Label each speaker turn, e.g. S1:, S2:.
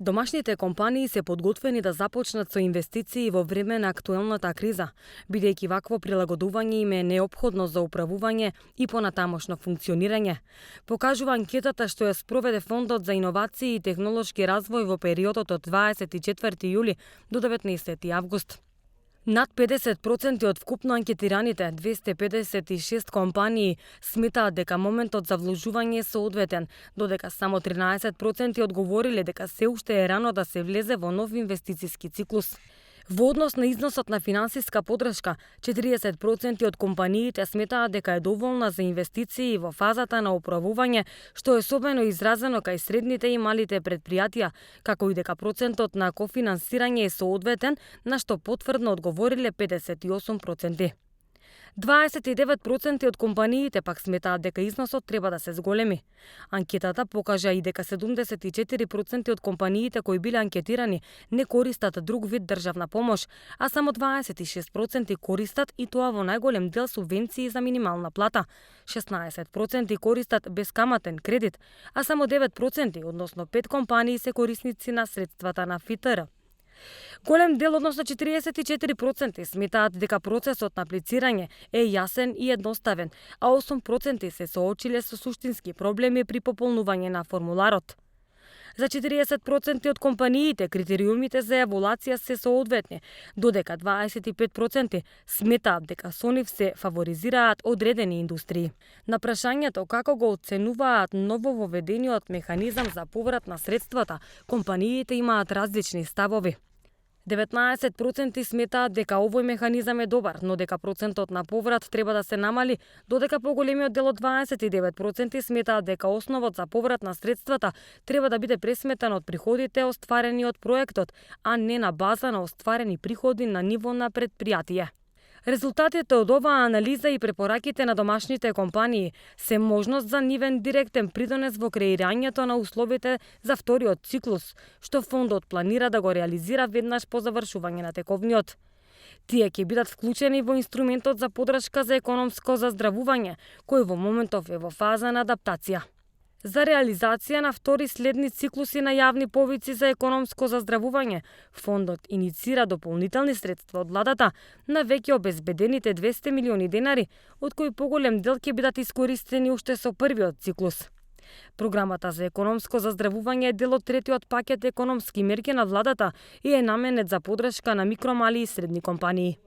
S1: Домашните компании се подготвени да започнат со инвестиции во време на актуелната криза, бидејќи вакво прилагодување им е неопходно за управување и понатамошно функционирање. Покажува анкетата што ја спроведе Фондот за иновации и технолошки развој во периодот од 24 јули до 19 август. Над 50% од вкупно анкетираните 256 компании сметаат дека моментот за вложување е соодветен, додека само 13% одговориле дека се уште е рано да се влезе во нов инвестициски циклус. Во однос на износот на финансиска поддршка, 40% од компаниите сметаат дека е доволна за инвестиции во фазата на управување, што е особено изразено кај средните и малите предпријатија, како и дека процентот на кофинансирање е соодветен, на што потврдно одговориле 58%. 29% од компаниите пак сметаат дека износот треба да се зголеми. Анкетата покажа и дека 74% од компаниите кои биле анкетирани не користат друг вид државна помош, а само 26% користат и тоа во најголем дел субвенции за минимална плата. 16% користат бескаматен кредит, а само 9%, односно 5 компании се корисници на средствата на ФИТР. Голем дел, односно 44%, сметаат дека процесот на аплицирање е јасен и едноставен, а 8% се соочиле со суштински проблеми при пополнување на формуларот. За 40% од компаниите критериумите за еволација се соодветни, додека 25% сметаат дека со нив се фаворизираат одредени индустрии. На прашањето како го оценуваат новововедениот механизам за поврат на средствата, компаниите имаат различни ставови. 19% сметаат дека овој механизам е добар, но дека процентот на поврат треба да се намали, додека поголемиот дел од 29% сметаат дека основот за поврат на средствата треба да биде пресметан од приходите остварени од проектот, а не на база на остварени приходи на ниво на предпријатие. Резултатите од оваа анализа и препораките на домашните компании се можност за нивен директен придонес во креирањето на условите за вториот циклус, што фондот планира да го реализира веднаш по завршување на тековниот. Тие ќе бидат вклучени во инструментот за поддршка за економско заздравување, кој во моментов е во фаза на адаптација. За реализација на втори следни циклуси на јавни повици за економско заздравување, фондот иницира дополнителни средства од владата на веќе обезбедените 200 милиони денари, од кои поголем дел ќе бидат искористени уште со првиот циклус. Програмата за економско заздравување е дел од третиот пакет економски мерки на владата и е наменет за поддршка на микро, мали и средни компании.